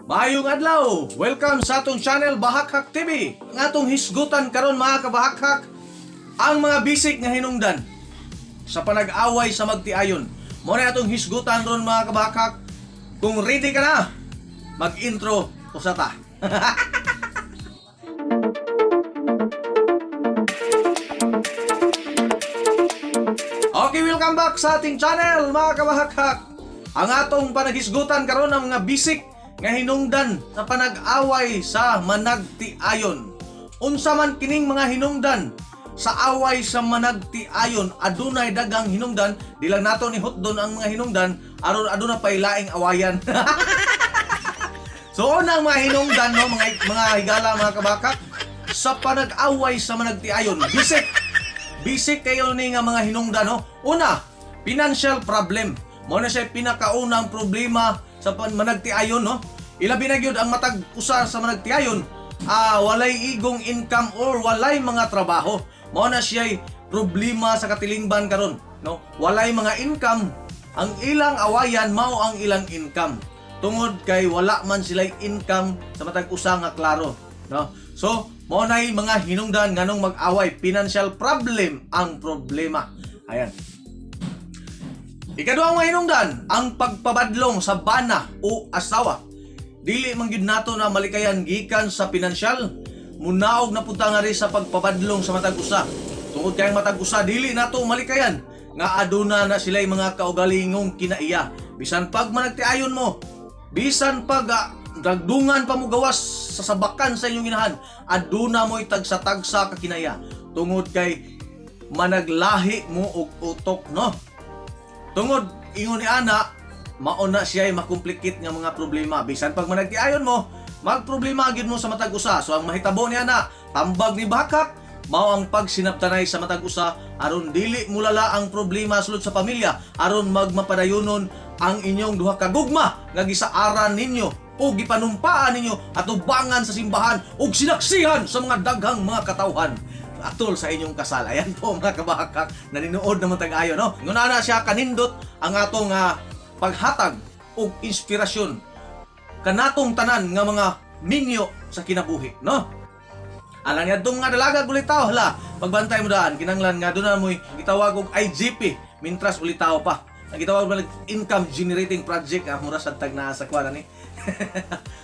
Maayong adlaw! Welcome sa atong channel, Bahakhak TV. Ang atong hisgutan karon, mga kabahakhak, ang mga basic nga hinungdan sa panag-away sa magtiayon. Mao na atong hisgutan ron, mga kabahakhak. Kung ready ka na, mag-intro usa ta. Okay, welcome back sa ating channel, mga kabahakhak. Ang atong panaghisgutan karon, ang mga basic nga hinungdan sa panag-away sa managtiayon. Unsa man kining mga hinungdan sa away sa managtiayon? Adunay daghang hinungdan, di lang nato ni hutdon ang mga hinungdan aron aduna pay laing awayan. So unang mga hinungdan, no, mga higala, mga kabakak, sa panag-away sa managtiayon. Basic. Basic kayo ni nga mga hinungdan, no. Una, financial problem. Mao na siya pinakaunang problema sa managtiayon, no. Ilabi na gyud ang matag usa sa managtiayon walay igong income or walay mga trabaho. Mao na siya problema sa katilingban karon, no. Walay mga income. Ang ilang awayan mao ang ilang income. Tungod kay wala man sila income sa matag usa nga klaro, no. So, mao nay mga hinungdan nganong mag-away, financial problem ang problema. Ayan. Ikaduhang mga hinungdan, ang pagpabadlong sa bana o asawa. Dili man gyud nato na malikayan, gikan sa pinansyal, munaog na punta nga rin sa pagpabadlong sa matag usa. Tungod kay ang matag usa dili nato malikayan nga aduna na sila'y mga kaugalingong kinaiya. Bisan pag managtiayon mo, bisan pag dagdungan pa mo gawas sa sabakan sa inyong inahan, aduna mo'y tagsa-tagsa ka kinaiya. Tungod kay managlahi mo og utok, no? Tungod ingon ni ana, mao na siya makomplikit nga mga problema. Bisan pag managtiayon mo, magproblema gyud mo sa matag usa. So ang mahitabo ni ana, tambag ni Bakak, mao ang pagsinabtanay sa matag usa aron dili mulala ang problema sulod sa pamilya, aron magmapadayonon ang inyong duha ka gugma nga gisaaran ninyo o gipanumpaan ninyo atubangan sa simbahan ug sinaksihan sa mga daghang mga katawhan atol sa inyong kasal. Ayan po, mga kabakak, naninuod naman tag-ayo, no? Nguna na siya kanindot ang atong paghatag og inspirasyon kanatong tanan nga mga minyo sa kinabuhi, no? Alang niya nga dalaga ulitaw, hala, pagbantay mo daan, kinanglan nga doon na mo'y gitawag og IGP, mintras ulitaw pa. Ang gitawag mo income generating project, mura sa tag naa sa kuwan ni.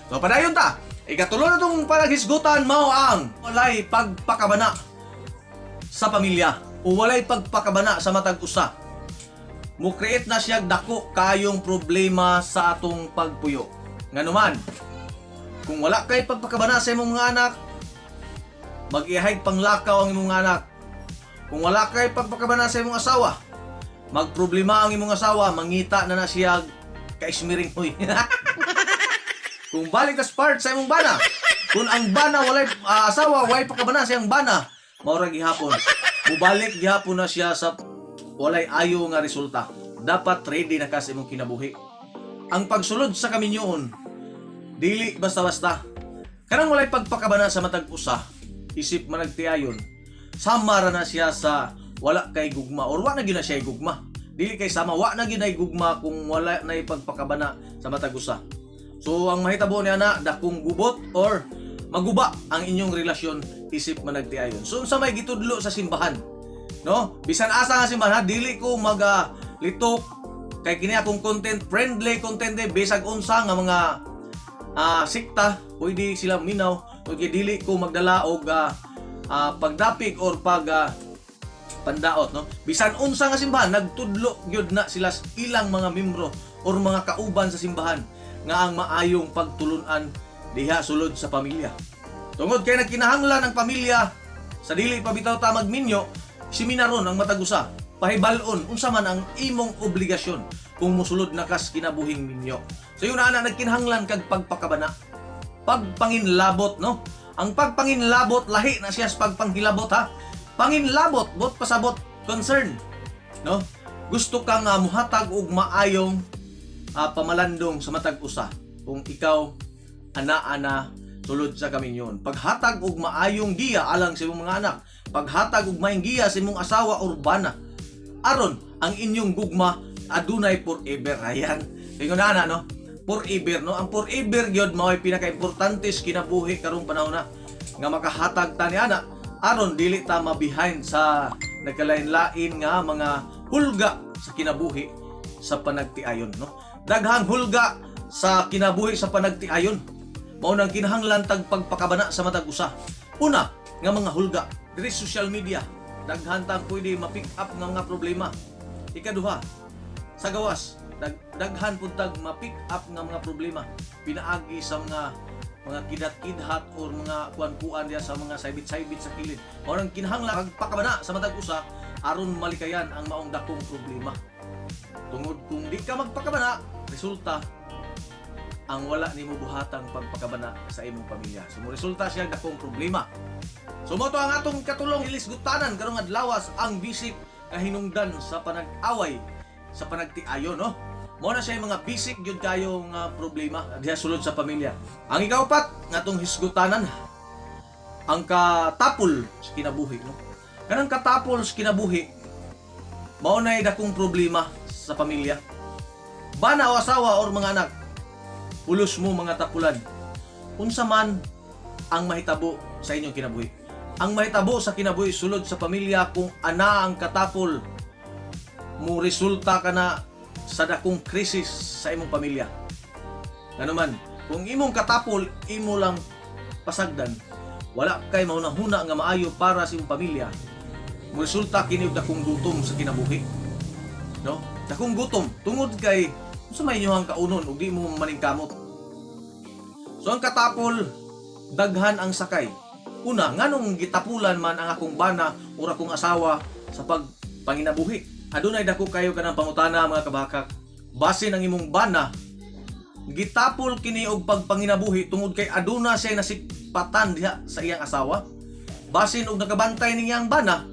So padayon ta. Ikatulo na tong panaghisgutan mao ang walay pagpakabana sa pamilya o walay pagpakabana sa matag usa. Mo create na siya dako kayong problema sa atong pagpuyo. Nganuman, kung wala kay pagpakabana sa imong mga anak, mag-ihay panglakaw ang imong mga anak. Kung wala kay pagpakabana sa imong asawa, magproblema ang imong asawa, mangita na na siya kaismiring huy. Kung balik ka part sa imong bana, kung ang bana walay asawa, walay pakabana sa iyang bana, mao ra gihapon. Mubalik gihapon na siya sa walay ayo nga resulta. Dapat ready na ka sa imong kinabuhi. Ang pagsulod sa kaminyoon, dili basta-basta. Kanang walay pagpakabana sa matag usa, isip managtiayon, sama ra na siya sa wala kay gugma or wa na gyud na siya gugma. Dili kay sama, wa na gyud nay gugma kung wala na pagpakabana sa matag usa. So ang mahitabo niya na dakong gubot or maguba ang inyong relasyon isip managtiayon. So unsa may gitudlo sa simbahan? No? Bisan asa nga simbahan ha, dili ko mag litok kay kini akong content, friendly content eh, bisag unsa nga mga sikta pwede sila minaw o kay dili ko magdala og pagdapig or pag pandaot, no. Bisan unsa nga simbahan, nagtudlo gyud na sila sa ilang mga membro or mga kauban sa simbahan nga ang maayong pagtulunan diha sulod sa pamilya, tungod kay nagkinahanglan ang pamilya sa dili pa bitaw ta magminyo. Seminaron ang matag usa, pahibal-on unsa man ang imong obligasyon kung musulod na kas kinabuhing minyo. So yun na, nagkinahanglan kag pagpakabana, pagpanginlabot, no. Ang pagpanginlabot lahi na siya sa pagpanghilabot ha. Panginlabot, bot pasabot concern, no. Gusto ka nga muhatag og maayong pamalandong sa matag usa kung ikaw ana-ana sulod sa kaminyon. Paghatag og maayong giya alang sa imong mga anak, paghatag og maayong giya sa imong asawa or bana. Aron ang inyong gugma adunay forever. Ayan. Ingon na, no? Forever, no? Ang forever gyud mao'y pinakaimportante sa kinabuhi karong panahon na nga makahatag ta ni ana aron dili ta ma-behind sa nagkalain-lain nga mga hulga sa kinabuhi sa panagtiayon, no? Daghang hulga sa kinabuhi sa panagtiayon. Mao nang kinahanglan tag pagpakabana sa matag usa. Una nga mga hulga diri, social media, daghan tang pwede ma-pick up nga mga problema. Ikaduha, sa gawas, daghan pud tag ma-pick up nga mga problema pinaagi sa mga kidat-kidhat or mga kuan-kuan diya sa mga saybit-saybit sa kilid. Mao nang kinahanglan pagpakabana sa matag usa aron malikayan ang maong dakong problema. Tungod kung di ka magpakabana, resulta ang wala nimo buhatang pagpakabana sa imong pamilya. So mo resulta siya dakong problema. So mao to ang atong katulong ilisgutanan karong adlawas, ang basic nga hinungdan sa panag-away sa panagtiayon, no? Mao na siya yung mga basic gyud kayo nga problema diha sulod sa pamilya. Ang ikaupat nga atong hisgutanan, ang katapol sa kinabuhi, no? Kanang katapol sa kinabuhi, mao na dakong problema sa pamilya. Bana o asawa or mga anak, pulos mo mga tapulan. Unsa man ang mahitabo sa inyong kinabuhi? Ang mahitabo sa kinabuhi sulod sa pamilya kung ana ang katapol, mo resulta ka na sa dakong krisis sa imong pamilya. Ngano man, kung imong katapol imo lang pasagdan, wala kay mahuna-huna nga maayo para sa imong pamilya, mo resulta kini og dakong gutom sa kinabuhi. No? Dakong gutom tungod kay unsa may inyong kaunon ug di mo maningkamot. So ang katapol, daghan ang sakay. Una, nganong gitapulan man ang akong bana o akong asawa sa pagpanginabuhi? Adunay dako kayo kanang pangutana, mga kabakak. Basin ang imong bana gitapol kini og pagpanginabuhi tungod kay aduna siya nasikpatan diha sa iyang asawa. Basin og nakabantay niyang bana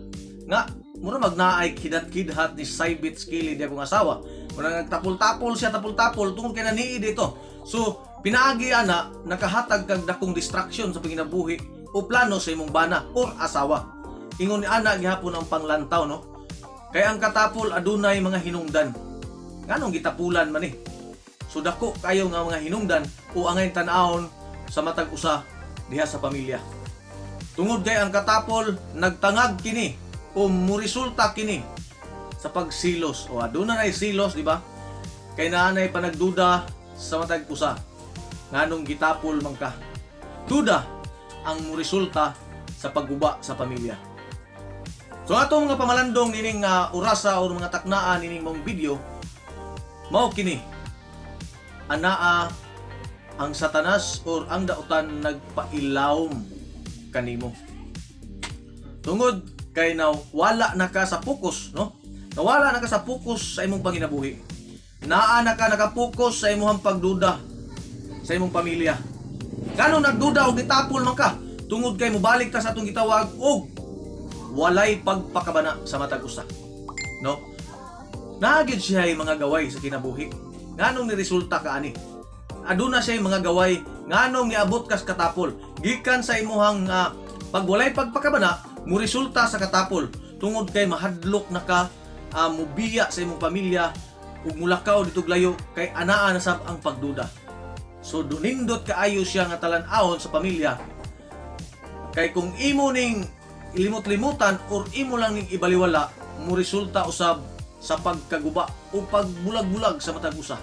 nga mura magnaay kidat-kidhat ni Saibit Skili diha kong asawa. Mura nagtapol-tapol siya, tapol-tapol tungod kay naniid dito. So pinaagi ana, nakahatag kag dakong distraction sa panginabuhi o plano sa imong bana or asawa. Ingon ni ana gihapon ang panglantaw, no? Kay ang katapol adunay mga hinungdan. Nganong gitapulan man eh? So dako kayo nga mga hinungdan o angay tan-awon sa matag usa diha sa pamilya. Tungod kay ang katapol nagtangag kini o muresulta kini sa pagsilos o aduna nay silos, di ba? Kay naanay panagduda sa matag usa. Nganong gitapol man ka? Duda ang muresulta sa pagguba sa pamilya. So atong mga pamalandong nining orasa o mga taknaan nining mong video mao kini: anaa ang Satanas or ang dautan nagpailawom kanimo? Tungod kay na wala na ka sa focus, no? Nawala na ka sa focus sa imong panginabuhi. Naa na ka nakapokus sa imong pagduda sa imong pamilya. Nganong nagduda og gitapol man ka? Tungod kay mobalik ta sa atong gitawag og walay pagpakabana sa matag usa. No? Naa gyud siya mga gaway sa kinabuhi. Nganong niresulta ka ani? Aduna siya mga gaway nganong niabot kas katapol. Gikan sa imuhang pag walay pagpakabana, mo resulta sa katapol tungod kay mahadlok na ka, mubiya sa imong pamilya ug mulakaw dito layo kay anaa na sab ang pagduda. So dunindot kaayo siya nga talan-awon sa pamilya. Kay kung imo ning limot-limutan or imo lang ning ibaliwala, mo resulta usab sa pagkaguba o pagbulag-bulag sa matag usa.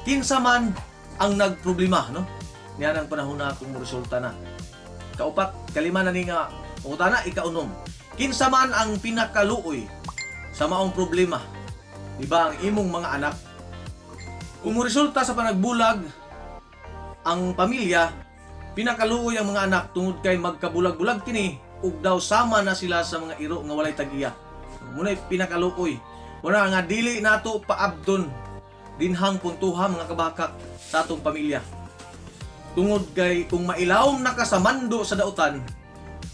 Kinsa man ang nagproblema, no? Niyan ang panahon na kung mo resulta na. Kaupat, kalima na ni nga pangutana, ikaunom. Kinsa man ang pinakaluoy sa maong problema? Di ba ang imong mga anak? Kung mo resulta sa panagbulag ang pamilya, pinakaluoy ang mga anak tungod kay magkabulag-bulag kini ug daw sama na sila sa mga iro nga walay tag-iya. Muna'y pinakaluoy. Muna nga dili nato paabdon dinhang puntuha, mga kabakak, sa atong pamilya. Tungod kay kung mailawom na ka sa mando sa dautan,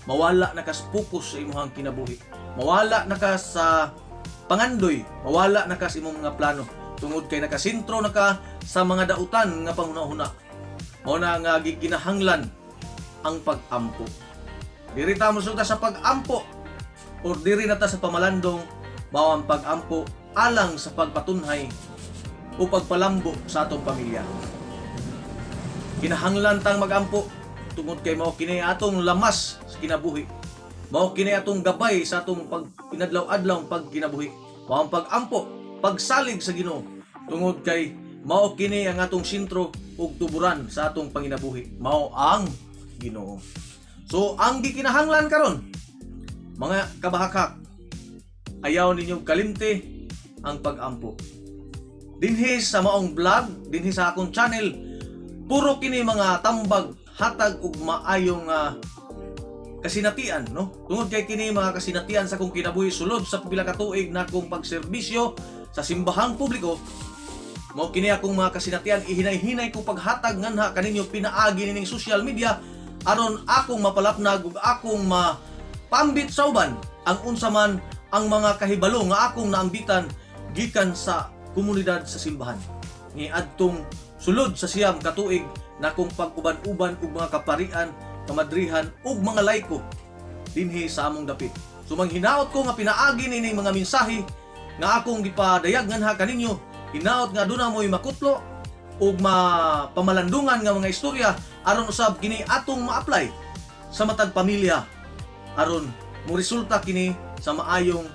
mawala na ka sa focus sa imong kinabuhi. Mawala na ka sa pangandoy, mawala na ka sa imong mga plano. Tungod kay nakasentro na ka sa mga dautan nga panghuna-huna. Mao na nga gikinahanglan ang pag-ampo. Diri ta mosulta sa pag-ampo or diri na ta sa pamalandong, mao ang pag-ampo alang sa pagpatunhay o pagpalambo sa atong pamilya. Kinahanglan tang magampo tungod kay mao kini atong lamas sa kinabuhi. Mao kini atong gabay sa atong pag inadlaw-adlaw pagkinabuhi. Mao ang pag-ampo, pagsalig sa Ginoo tungod kay mao kini ang atong sentro ug tuburan sa atong panginabuhi. Mao ang Ginoo. So ang gikinahanglan karon, mga kabahakak, ayaw ninyong kalimti ang pag-ampo. Dinhi sa maong vlog, dinhi sa akong channel, puro kini mga tambag, hatag ug maayong kasinatian, no? Tungod kay kini mga kasinatian sa akong kinabuhi sulod sa pila ka tuig na akong pagserbisyo sa simbahang publiko, mao kini akong mga kasinatian, ihinay-hinay ko paghatag nganha kaninyo pinaagi nining social media aron akong mapalapnag ug akong mapambit sa uban ang unsa man ang mga kahibalo nga akong naambitan gikan sa komunidad sa simbahan ni adtong sulod sa 9 ka tuig na akong pag-uban-uban ug mga kaparian, kamadrihan ug mga laiko dinhi sa among dapit. So manghinaot ko nga pinaagi nining mga mensahe nga akong gipadayag nganha kaninyo, hinaot nga aduna mo'y makutlo ug mapamalandungan nga mga istorya aron usab kini atong ma-apply sa matag pamilya aron mo resulta kini sa maayong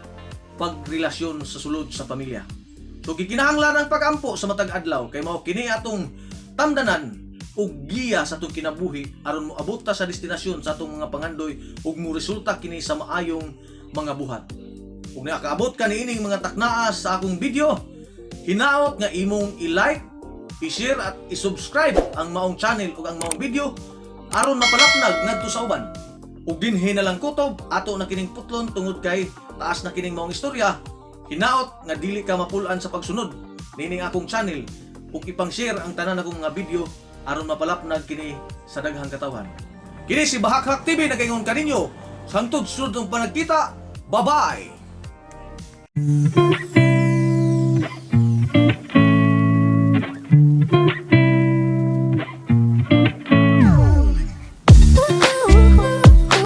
pagrelasyon sa sulod sa pamilya. So gikinahanglan ang pagampo sa matag adlaw kay mao kini atong tamdanan ug giya sa atong kinabuhi aron moabot ta sa destinasyon sa atong mga pangandoy ug mo resulta kini sa maayong mga buhat. Ug nakaabot ka niining mga taknaa sa akong video, hinaot nga imong i-like, i-share at i-subscribe ang maong channel ug ang maong video aron mapalapnag ngadto sa uban. Ug dinhi na lang kutob, ato na kining putlon tungod kay taas na kining maong istorya. Hinaot nga dili ka mapul-an sa pagsunod nining akong channel ug ipang-share ang tanan akong mga video aron mapalapnag kini sa daghang katawhan. Kini si Bahakhak TV nagaingon kaninyo. Hangtod sunod ng panagkita. Bye-bye!